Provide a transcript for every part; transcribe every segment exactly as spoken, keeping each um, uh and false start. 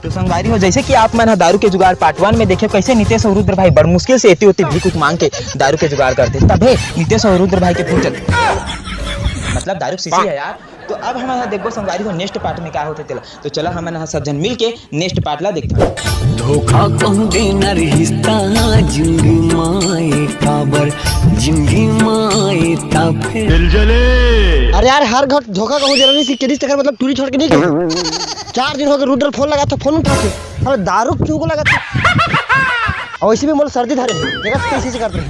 तो संगवारी हो, जैसे कि आप मन ह दारू के जुगाड़ पार्ट वन में देखे, कैसे नितेश और रुद्र भाई बड़ मुश्किल से एती ओती भीख उक मांग के दारू के जुगाड़ करते, तभे नितेश और रुद्र भाई के फूट चलते, मतलब दारू के शीशी है यार। तो अब हमन ह देखबो संगवारी हो नेक्स्ट पार्ट में का होथे तेला। तो चला हमन ह सब झन मिल के नेक्स्ट पार्ट ला देखथन। धोखा कहूँ देना रिश्ता जिंदगी माए काबर, जिंदगी माए ता फिर। अरे यार, हर घर धोखा कहूँ देना नहीं सीख के रिश्ते कर, मतलब टूरी छोड़ के नहीं गए। चार दिन हो गए, रुद्र फोन लगा था, फोन उठा के, अरे दारू क्यों को लगा था? और इसी में मोला सर्दी धरे हे, देखा कैसे से करते हैं।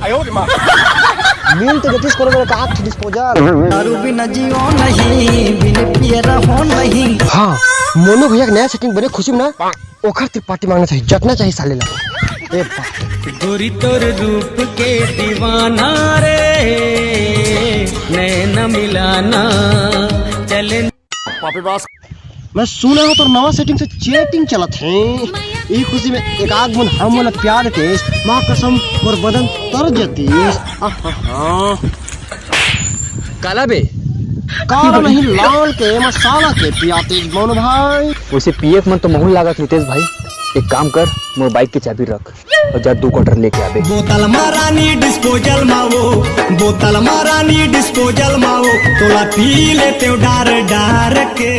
मील तो जतीश करो मेरे का हाथ डिस्पोजल। दारू बिना जियो नहीं, बिन पिए रहो नहीं। हाँ, मोनू भैया के नया सेटिंग बने खुशी में ना, ओखर तिर पार्टी मांगना चाहिए, जतना चाहिए साले ला। ए बाप। गोरी तोर रूप के दीवाना रे, नैन मिलाना चले। पापी बास। मैं सुना हूँ तोर नवा सेटिंग से चैटिंग चलत हे। ई खुशी में एक आध बूंद हम मोला प्यार देतेस, माँ कसम मोर बदन तर जतीस। आहाहा। काला बे? काला नहीं, लाल के मसाला के पियातेस मोनू भाई। वैसे पिए के मन तो महूँ लागत नितेश भाई, एक काम कर, मोर बाइक के चाबी रख। और जा दू क्वार्टर लेके आबे। बोतल मा रानी डिस्पोजल मा वो, बोतल मा रानी डिस्पोजल मा वो, तोला पी लेते हो डार डार के।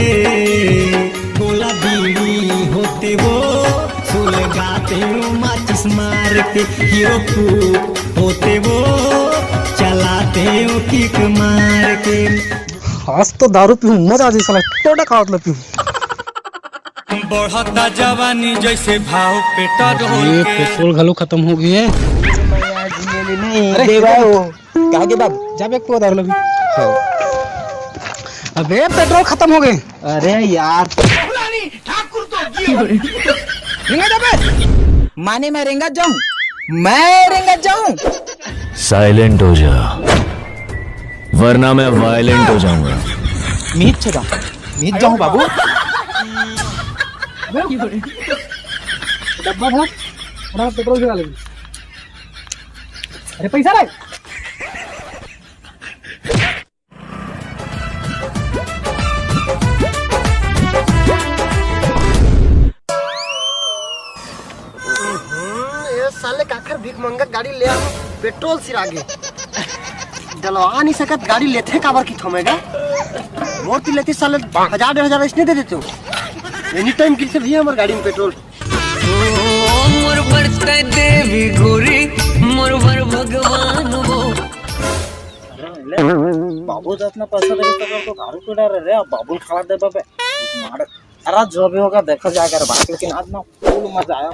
गोला बीड़ी होते वो, सुलगाते हो माचिस मार के। हीरो पूप होते वो, चलाते हो किक मार के। आज तो दारू पीऊँ, मजा आ जाए साला, टोटा खावत ला पीऊँ। बढ़ता जवानी जैसे भाव पेट्रोल ये के। पेट्रोल घलो खत्म हो गए। अरे, दे भाई, वो। कहाँ के बाबू? जब एक पौधा लगी। हाँ। अबे, पेट्रोल खत्म हो गए। अरे यार। रेंगा जाबे? माने मैं रेंगा जाऊं? मैं रेंगा जाऊं? साइलेंट हो जा, वरना मैं वायलेंट हो जाऊंगा। मीत छे जाऊं। मीत जाऊं बाबू। डब्बा भर, फटाफट पेट्रोल गिरा ले। अरे पैसा रे। हम्म, ये साले काखर भीख मंगत गाड़ी ले आहो, पेट्रोल सिरा गे। डलवा नहीं सकत, गाड़ी लेथे काबर की थोमेगा। मोर ती लेती साले हजार डेढ़ हजार इसने दे देते हो। एनी टाइम गिरथे भैया हमार गाड़ी में पेट्रोल। ओ मोर बरते देवी गोरी, मोर बर भगवान वो। बाबू जातना पैसा दे तो दारू पी डारे रे, अब बाबू खाला दे बाबे। मार। अरे जो भी होगा देखा जाएगा रे बाप, लेकिन आज ना फुल मजा आया।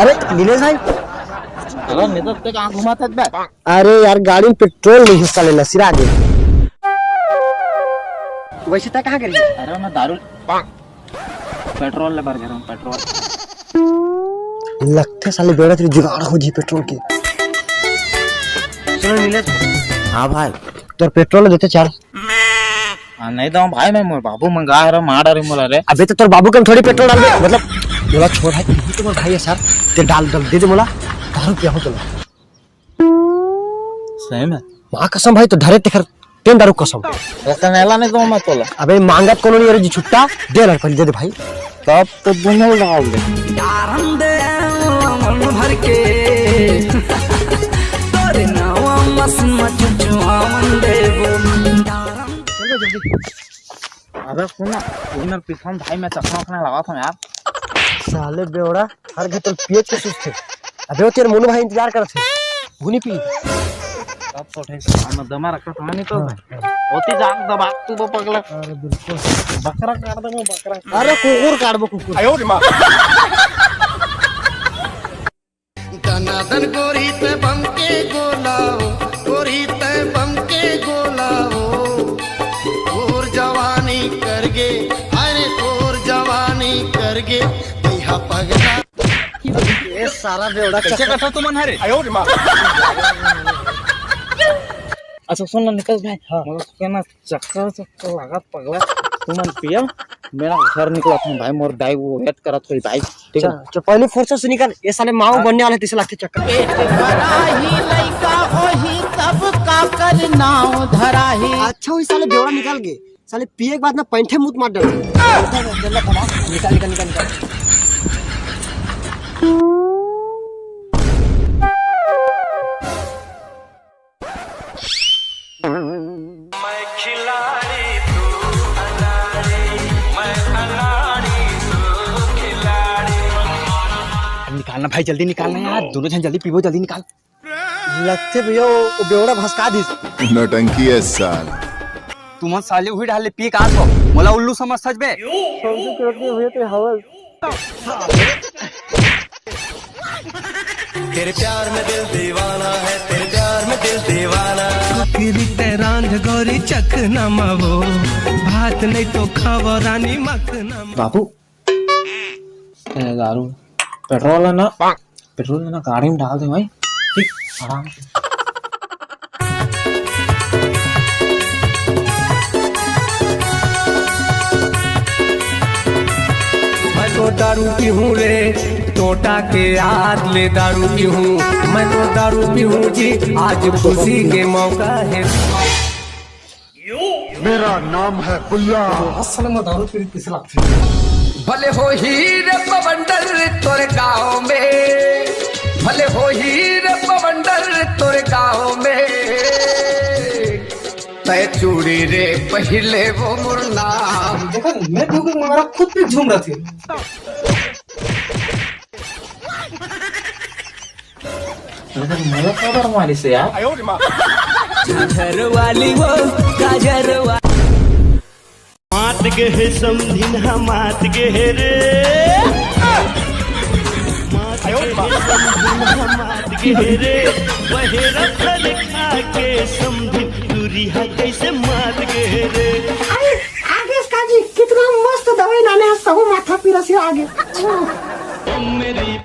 अरे नीलेश भाई। अरे नीलेश, ते कहाँ घुमाता है बे? अरे यार, गाड़ी में पेट्रोल नहीं है साले, नसीरा आगे। वैसे तय कहाँ करिए? अरे मैं दारू पेट्रोल ले भर गया हूँ, पेट्रोल। लगते साले बेड़ा तेरी जुगाड़ हो जी पेट्रोल की। सुनो नीलेश। हाँ भाई। तोर पेट्रोल देते चार। हाँ, नहीं दो भाई, मैं मोर बाबू मंगा रहा, मार डारी मोला रे। अबे तो तोर बाबू के हम थोड़ी पेट्रोल डालबे, मतलब मोला छोड़ भाई, तू तो मोर भाई है सर, ते डाल, डाल दे दे मोला, दारू पिया हो चलो। सही में? माँ कसम भाई, तो धरे तेखर तेन दारू कसम। रतन एला नहीं दो मैं तोला। अबे मांगत कोनो नहीं रे जी, छुट्टा दे ना, पहले दे दे भाई। तब तो दुनो डाल दे। डारम दे मन भर के। तोरे नावा मस मचुआवन देबो। डारम। चल बे जल्दी। अबे सुन ना, इनर पीछन भाई मैं चखना उखना लगा था यार। साले बेवड़ा, हर घर तो पिए के सुस्ते। अबे वो तेरे मोनू भाई इंतजार करत हे। भूनी पी। तब तो ठीक है, हम दमा रखा था नहीं तो। हाँ। होती जाग दबा तू वो पगला। अरे बिल्कुल। बकरा काट दे वो बकरा। अरे कुकुर काट वो कुकुर। आयो रे माँ। दनादन गोरी ते बम के गोलाओ, गोरी ते बम के गोलाओ। और जवानी करगे, अरे और जवानी करगे, दिहा पगला। ए सारा बेवड़ा कैसे कटो तुमन हरे? आयो रे माँ। अच्छा सुन ना निकल भाई। हाँ। मतलब कहना चक्कर चक्कर लागत पगला, तुमन पिया, मेरा घर निकलत हूँ भाई, मोर दाई वो वेट करत होई भाई, ठीक है? अच्छा, अच्छा, पहले फुर्सत से निकल, ये साले माँ हाँ। बनने वाले तीस लाख के चक्कर। पेट भराही लइका होही तब का कर नाव धराही। अच्छा, वही साले बेवड़ा निकल गए। साले पिए के बाद ना पैंठे मुत मार डालथे। निकाल, निकाल, निकाल, निकाल। निकालना भाई, जल्दी निकालना यार, दोनों झन जल्दी पीबो, जल्दी निकाल। लगथे भैया, वो, वो बेवड़ा भसका दिस। नौटंकी है साल। तुमन साले उही डाले पी का आस हो, मोला उल्लू समझ सच बे। समझू के रखिए भैया, तेरे हवल। तेरे प्यार में दिल दीवाना है, तेरे प्यार में दिल दीवाना। किरी ते रांध गोरी चखना मवो, भात नहीं तो खावो रानी मखना मवो। बाबू, ए, दारू, पेट्रोल है ना, पेट्रोल है ना, गाड़ी में डाल दे भाई, ठीक, आराम से। मैं तो दारू पीहूँ रे, टोटा के याद ले दारू पीहूँ। मैं तो दारू पीहूँ जी, आज खुशी के मौका है। मेरा नाम है बुल्ला। असल में दारू पीरी पीसे लगथे। भले हो हीरे बवंडर तोर गाँव में, भले हो हीरे बवंडर तोर गाँव में, तय चूड़ी रे पहले वो मुरना। देखा, मैं क्योंकि मेरा खुद पे झूम रहा था। अरे, तो मोला काबर मारिस यार? झाझर वाली वो, झाझर वा- मात गे हे समधिन हा, मात गे हे रे। मात गे हे समधिन हा, मात गे हे रे। बहेरा फल खा के समधिन दूरी हा कैसे मात गे हे रे। अरे, आगे इसका जी, कितना मस्त दवाई लाने हैं, सब माथा पीरा से आगे। मेरी